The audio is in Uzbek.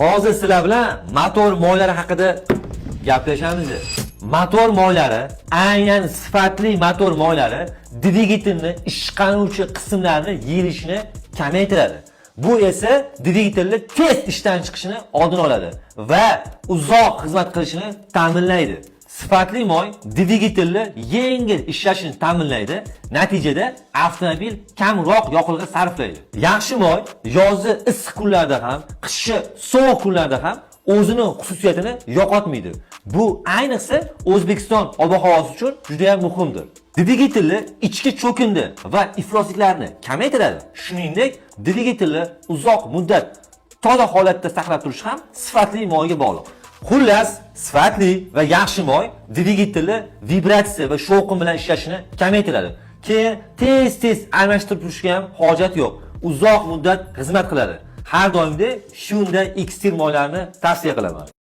Hozir sizlar bilan motor moylari haqida gaplashamiz. Motor moylari, aynan sifatli motor moylari dvigatelni ishqanuvchi qismlarini yeyilishini kamaytiradi. Bu esa dvigatelni tez ishdan chiqishini oldini oladi va uzoq xizmat qilishini ta'minlaydi. Sifatli moy dvigatelni yengil ishlashini ta'minlaydi. Natijada avtomobil kamroq yoqilg'i sarflaydi. Yaxshi moy yozi issiq kunlarda ham, qishi sovuq kunlarda ham o'zini xususiyatini yo'qotmaydi. Bu ayniqsa O'zbekiston ob-havosi uchun juda ham muhimdir. Dvigatelni ichki cho'kindi va iflosliklarni kamaytiradi. Shuningdek, dvigatelni uzoq muddat toza holatda saqlab turish ham sifatli moyga bog'liq. Xullas, sifatli va yaxshi moy dvigatelni vibratsiya va shovqin bilan ishlashini kamaytiradi. Keyin tez-tez almashtirib turishga ham hojat yo'q. Uzoq muddat xizmat qiladi. Har doimdek Hyundai Xteer moylarini tavsiya qilaman.